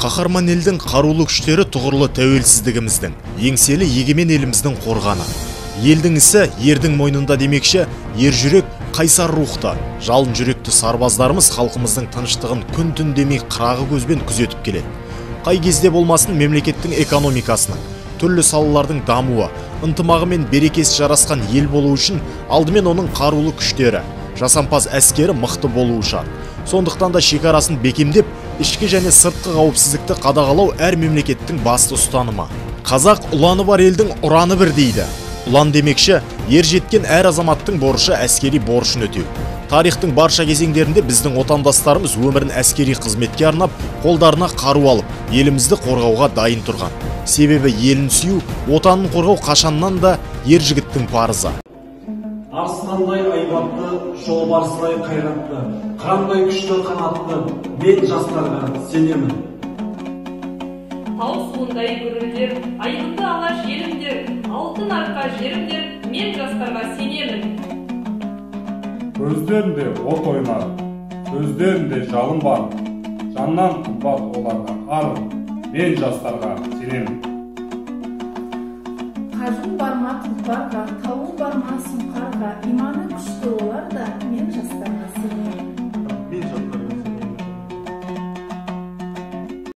Қаһарман елдің қарулы күштері тұғырлы тәуелсіздігіміздің, еңселі егемен еліміздің қорғаны. Елдің ісі ердің мойнында демекші, ер жүрек, қайсар рухты, жалын жүректі сарбаздарымыз халқымыздың тыныштығын күн-түн демей қырағы көзбен күзетіп келеді. Қай кезде болмасын мемлекеттің экономикасының, түрлі салалардың дамуы, ынтымағы мен берекесі жарасқан ел болу үшін алдымен оның қарулы күштері, жасампаз әскері мықты болуы шарт. Сондықтан да шекарасын бекемдеп, ішкі және сыртқы қауіпсіздікті қадағалау әр мемлекеттің басты ұстанымы. Қазақ ұланы бар елдің ұраны бір дейді. Ұлан демекші, ер жеткен әр азаматтың борышы әскери борышын өтеу. Тарихтың барша кезеңдерінде біздің отандастарымыз өмірін әскери қызметке арнап, қолдарына қару алып, елімізді қорғауға дайын тұрған. Себебі елін сүю, отанын қорғау қашаннан да ер жігіттің парызы. Арыстандай айбатты, жолбарыстай қайратты, қырандай күшті қанатты, мен жастарға сенемін. Тау суындай гүрілдер, айбынды алаш елімдер, алтын арқа жерімдер, мен жастарға сенемін. Көздерінде от ойнар, сөздерінде жалын бар, жаннан қымбат оларға ар, мен жастарға сенемін. Қажың барма тұлпарға, тауың барма сұңқарға, иманы күшті олар да, мен жастарға сенемін.